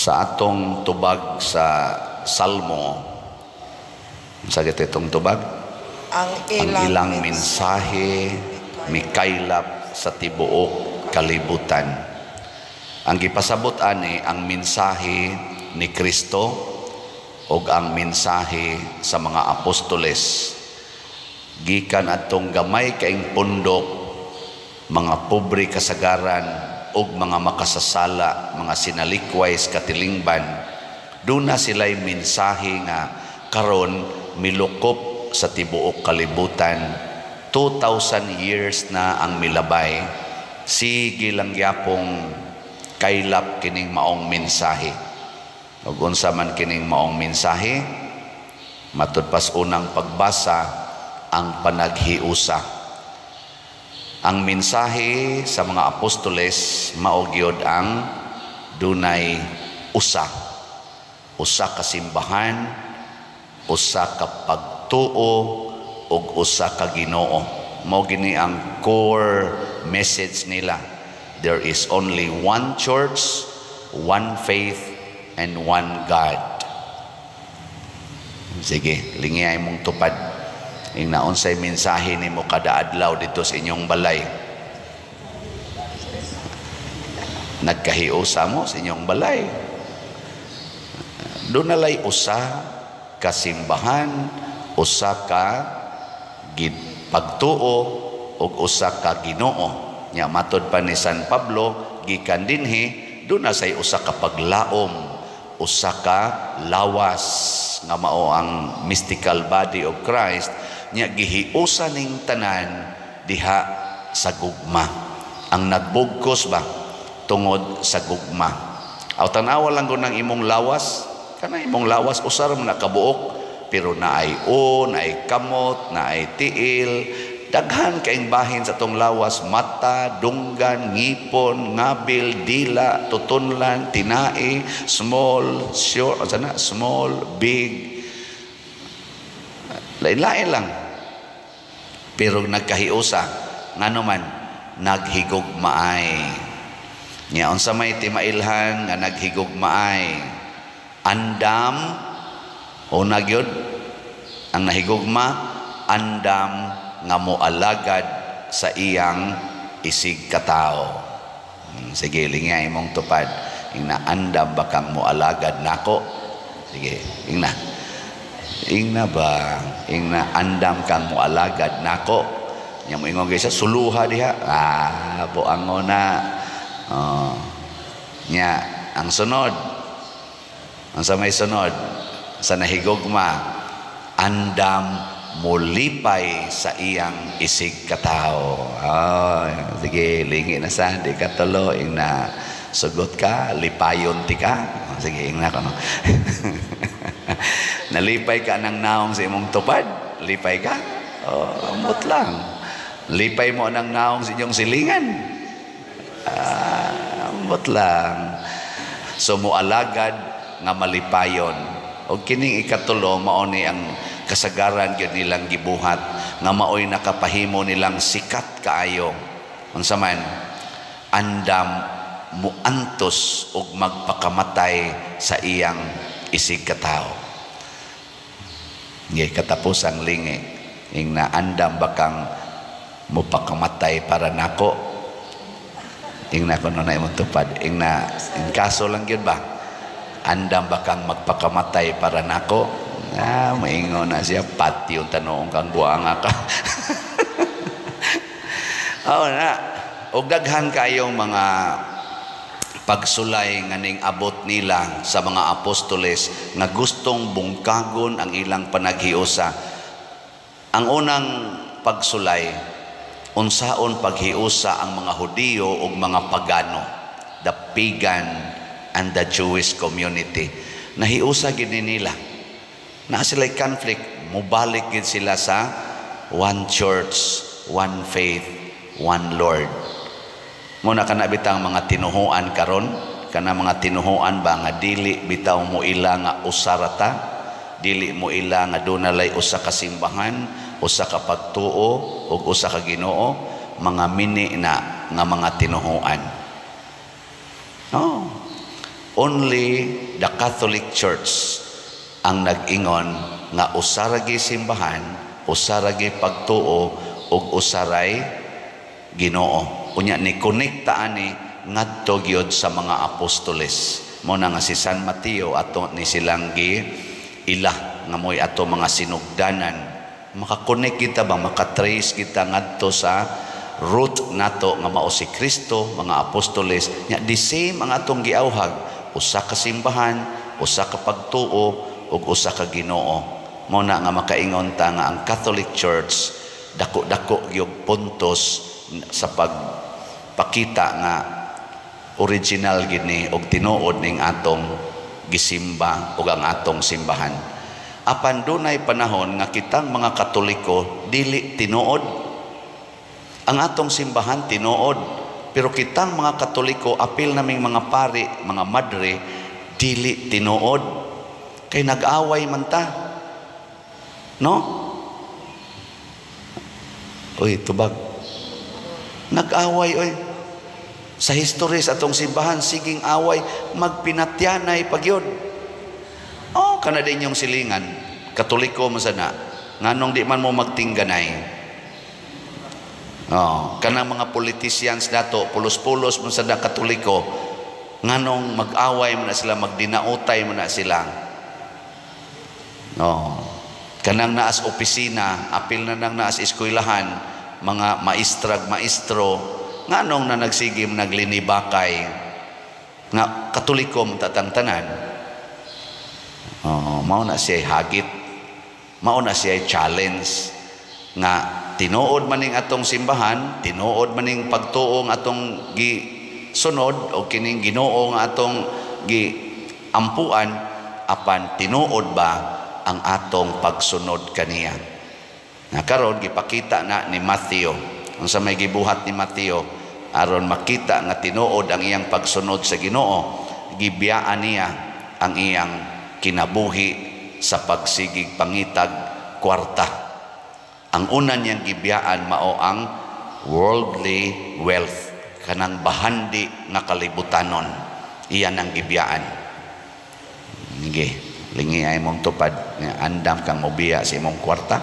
Sa atong tubag sa Salmo, sa itong tubag, Ang ang ilang, ilang mensahe mikaylap sa tibuok kalibutan. Ang gipasabot ani, ang mensahe ni Kristo ug ang mensahe sa mga apostoles. Gikan adtong gamay kaing pundok, mga pobre kasagaran ug mga makasasala, mga sinalikway sa katilingban, duna sila'y mensahe nga karon milukop sa tibuok kalibutan. 2,000 years na ang milabay, sige lang gyapong kaylap kining maong mensahe. Ug unsa man kining maong mensahe? Matud pas unang pagbasa, ang panaghiusa. Ang mensahe sa mga apostoles mao gyud ang dunay usa, usa ka simbahan, usa ka pagtuo ug usa ka Ginoo. Mao gini ang core message nila. There is only one church, one faith and one God. Sige, lingiyay mong tupad. Ing naunsay mensahe nimo kada adlaw dito sa inyong balay? Nagkahiusa mo sa inyong balay? Doon nalay usa ka simbahan, usa ka pagtuo ug usa ka Ginoo. Nya matod pa ni San Pablo, gikan dinhi doon na say usa ka paglaom, usa ka lawas nga mao ang mystical body of Christ. Nya gihiusa ning tanan diha sa gugma. Ang nagbugkos ba tungod sa gugma. Aw, tan-awa lang ko ng imong lawas, kana imong lawas usa ra man na kabuok, pero naay o, naay kamot, naay tiil, daghan kaing bahin sa tong lawas, mata, dunggan, ngipon, ngabil, dila, tutunlan, tinai, small, short, sana, small, big. Lain-lain lang. Pero nagkahiusa, ngano man, naghigugmaay. Nya unsa may timailhan nga naghigugmaay? Andam una gyud ang nahigugma, andam nga moalagad sa iyang isig katawo. Sige, lingay imong tupad. Ingna, andam ba kang moalagad nako? Sige, ingna. Ingna ba? Ingna, andam kang moalagad nako? Nya mo ingon gyud suluha diha. Ah, buango na. Oh. Nya, ang sunod. Ang sa may sunod, sa nahigugma, andam mulipay sa iyang isig katawo. Oh, sige, lingi na sa, di ka tulo, ingna, sugot ka, lipayon ti ka. Oh, sige, ingna ka no. Nalipay ka ng naong sa imong tupad, lipay ka. Oh, amot lang. Lipay mo ng naong sa inyong silingan. Ah, amot lang. So mualagad nga malipayon. O kining ikatulo, mao ni ang kasagaran gyud nilang gibuhat nga maoy nakapahimo nilang sikat kaayo. Unsa man? Andam muantos og magpakamatay sa iyang isig katawo. Ngay katapos ang lingi. Ing naandam bakang mupakamatay para nako? Ing na kuno na imong tupad. Ing na in kaso lang gyud ba? Andam ba kang magpakamatay para nako? Ah, maingon na siya, pati yung tanong kang buanga ka. Oh, na. Og daghan kayong mga pagsulay nga ning abot nila sa mga apostoles nga gustong bungkagon ang ilang panaghiusa. Ang unang pagsulay, unsaon paghiusa ang mga Hudiyo ug mga pagano, the pagan and the Jewish community. Nahiusa gid ni nila. Naa sila'y conflict, mubalik gid sila sa one church, one faith, one Lord. Muna kana bitang mga tinuhuan karon, kana mga tinuhuan ba nga dili bitaw mo ila nga usarata, dili mo ila nga dunalay usa ka simbahan, usa ka pagtuo ug usa ka Ginoo, mga mini na nga mga tinuhuan. No. Only the Catholic Church ang nag-ingon nga usa ra gyud simbahan, usa ra gyud pagtuo ug usa ray Ginoo. Unya ni konekta ani ngadto gyud sa mga apostoles. Mao na nga si San Mateo ato ni silang gi ila nga mo'y ato mga sinugdanan. Makakonek kita ba, makatrace kita ngadto sa root nato nga mao si Kristo, mga apostoles. Nya the same ang atong giawhag, usa ka simbahan, usa ka pagtuo ug usa ka Ginoo. Mao na nga makaingon ta nga ang Catholic Church dako-dako gyud puntos sa pagpakita nga original gid ni og tinuod ning atong gisimba ug ang atong simbahan. Apan dunay panahon nga kitang mga Katoliko dili tinuod. Ang atong simbahan tinuod, pero kitang mga Katoliko, apil naming mga pari, mga madre, dili tinuod. Kay nag-away man ta. No? Uy, tubag. Nag-away, oy. Sa history sa atong simbahan, siging away, magpinatyanay pagyod. Oh, kana din yung silingan. Katoliko man sana. Nganong di man mo magtingganay? Oh, kanang mga politicians nato, pulos-pulos man sa Katoliko, nganong mag-away man na sila, magdinautay man na sila? Oh, kanang naas opisina, apil na nang naas eskwelahan, mga maestrag maestro, nganong na nagsige naglinibakay nga Katoliko man tatang tanan? Oh, mao na siya hagit, mao na siya challenge nga tinuod maning atong simbahan, tinuod maning pagtuo nga atong gisunod o kining Ginoo nga atong gi ampuan, apan tinuod ba ang atong pagsunod kaniya? Na karon gipakita na ni Matthew. Unsa may gibuhat ni Matthew aron makita nga tinuod ang iyang pagsunod sa Ginoo? Gibiyaan niya ang iyang kinabuhi sa pagsigig pangitag kwarta. Ang una niyang gibiyaan mao ang worldly wealth, kanang bahandi nga kalibutanon. Iyan ang gibiyaan. Sige, lingi ay mong tupad, andam kang mobiya sa imong kwarta.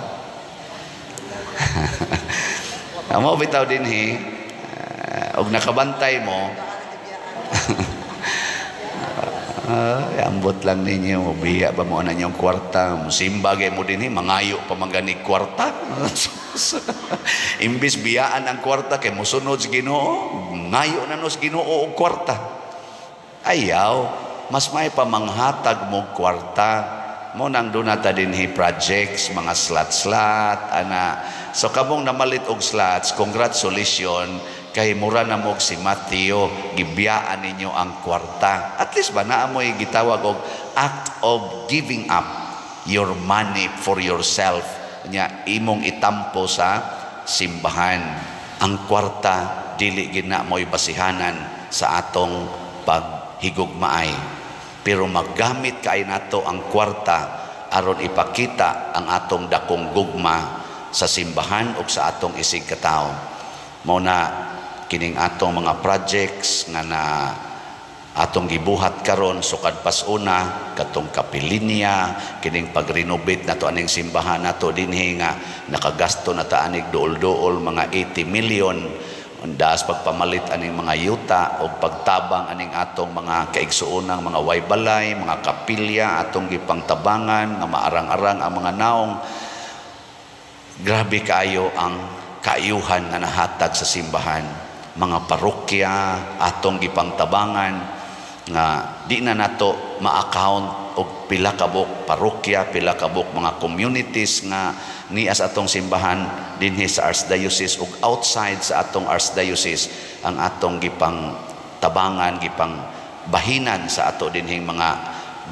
Amo bitaw dinhi og nakabantay mo. Ambot lang ninyo, mobiya ba mo na inyong kwarta? Musimba gay mo dinhi, mangayo pa man gani kwarta. Imbis biyaan ang kwarta kay mosunod sa Ginoo, ngayo na no sa Ginoo og kwarta. Ayaw, mas may pamanghatag mo kwarta mo nang doon nata dinhi projects, mga slot-slot, ana. So kamong namalit og slots, congratulations, kay mura na mo si Mateo, gibiyaan ninyo ang kwarta. At least ba naa mo'y gitawag og act of giving up your money for yourself nya imong itampo sa simbahan. Ang kwarta dili gina mo'y basihanan sa atong paghigugmaay, pero maggamit kay nato ang kwarta aron ipakita ang atong dakong gugma sa simbahan ug sa atong isig katawo. Mao na kining atong mga projects nga na atong gibuhat karon sukad pasuna, katong kapilinya, kining pag-renovate nato aning simbahan nato dinhi nga nakagasto na ta anig duol-duol mga 80 million, undas pagpamalit aning mga yuta o pagtabang aning atong mga kaigsuonang mga waybalay, mga kapilya atong gipangtabangan nga maarang-arang ang mga naong. Grabe kaayo ang kaayuhan nga nahatag sa simbahan. Mga parokya atong gipangtabangan nga di na nato ma-account og pila kabuk parokya, pila kabuk mga communities nga niya sa atong simbahan dinhi sa Archdiocese ug outside sa atong Archdiocese ang atong gipang tabangan, gipang bahinan sa ato dinhing mga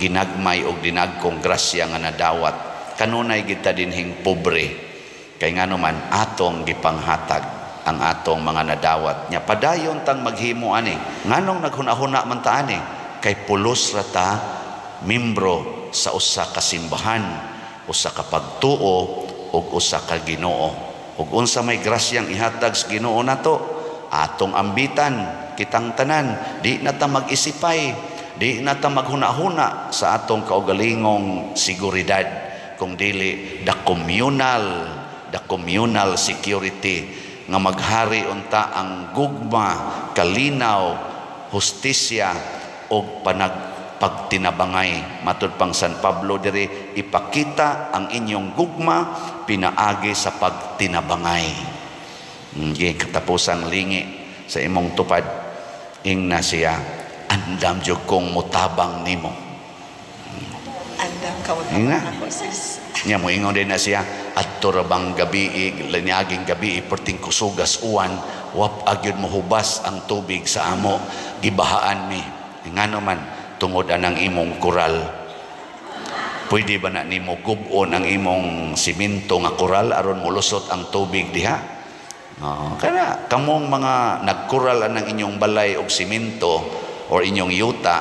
ginagmay og dinagkong grasya nga nadawat. Kanunay kita dinhing pobre kay ngano man atong gipanghatag ang atong mga nadawat. Nya padayon tang maghimo ani. Nganong naghuna-huna man ta ani? Kay pulos ra ta membro sa usa ka simbahan, usa ka pagtuo ug usa ka Ginoo. Ug unsa may grasyang ihatag sa Ginoo nato, atong ambitan kitang tanan, di na ta mag-isipay, Di na ta maghuna-huna sa atong kaugalingong seguridad kung dili the communal security nga maghari unta ang gugma, kalinaw, hustisya og pagtinabangay. Matud pang San Pablo diri, ipakita ang inyong gugma pinaagi sa pagtinabangay. Hindi katapusang lingi sa imong tupad, ingna siya, "Andam jud kong mutabang nimo." Andam ka mo Nga. Ako, sis. Nya moingon din na siya, "Adto ra bang gabi, niaging gabi, perting kusugas uwan, wa gyud mohubas ang tubig sa amo, gibahaan mi. Ngano man? Tungod anang imong koral." Pwede ba na nimo gub-on ang imong simento nga koral aron molusot ang tubig diha? Oh, kana kamong mga nagkural anang inyong balay og simento or inyong yuta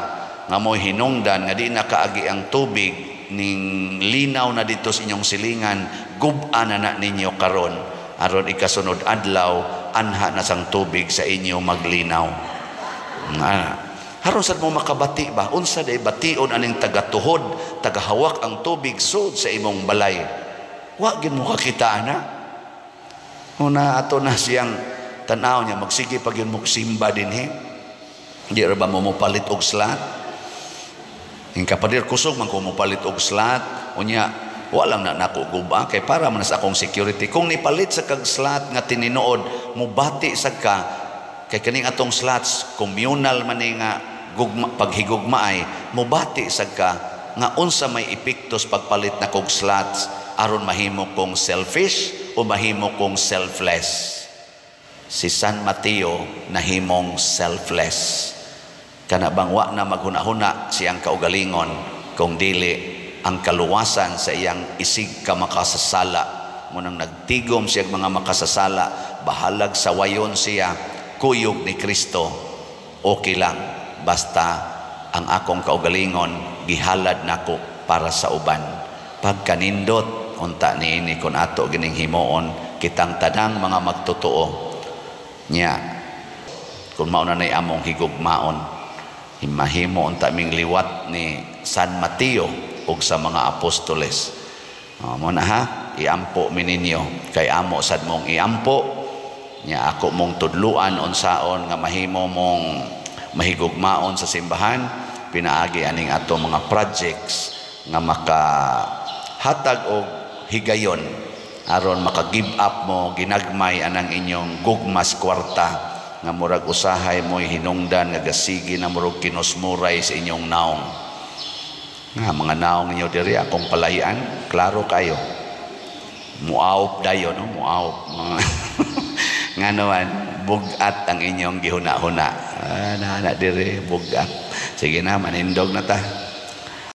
nga mo hinungdan nga di na kaagi ang tubig ning linaw na dito sa inyong silingan, gub-an na na ninyo karon aron ikasunod adlaw anha na sang tubig sa inyo maglinaw. Nga haron sad mo makabati ba, unsa day bation aning tagatuhod, tagahawak ang tubig sud sa imong balay? Wa gid mo kakita ana. Una ato na siyang tanaw niya, magsige pag yun mo simba dinhi. Di ra ba mo mopalit og slat? Yung kapadir, kusog man ko mopalit og slat. Unya, walang na nako guba kay para man sa akong security. Kung nipalit sa kag slat nga tininood, mubati sa ka kay kaning atong slats communal man ni nga gugma, paghigugmaay, mubati sa ka nga unsa may epektos pagpalit na kog slats aron mahimo kong selfish o mahimo kong selfless. Si San Mateo nahimong selfless. Kana bang wa na maghuna-huna siyang kaugalingon kung dili ang kaluwasan sa iyang isig ka makasasala. Munang nagtigom siya mga makasasala, bahalag sa wayon siya, kuyog ni Kristo, okay lang, basta ang akong kaugalingon gihalad nako para sa uban. Pagkanindot unta niini kun ato gining himuon kitang tanang mga magtotoo nya, kung mao na nay among higugmaon, mahimo unta ming liwat ni San Mateo ug sa mga apostoles. Oh, mo na ha, iampo mi ninyo kay amo sad mong iampo nya, ako mong tudluan unsaon nga mahimo mong mahigugmaon sa simbahan pinaagi aning ato mga projects nga makahatag og higayon aron maka-give up mo ginagmay anang inyong gugmas kwarta nga murag usahay mo'y hinungdan nga gasigi na murag kinusmuray sa inyong naong. Nga mga naong ninyo diri, akong palayan, klaro kayo, muawop dayon, no? Muawop nga naman bugat ang inyong gihuna-huna. Ah, na diri bugat. Sige na, manindog na ta.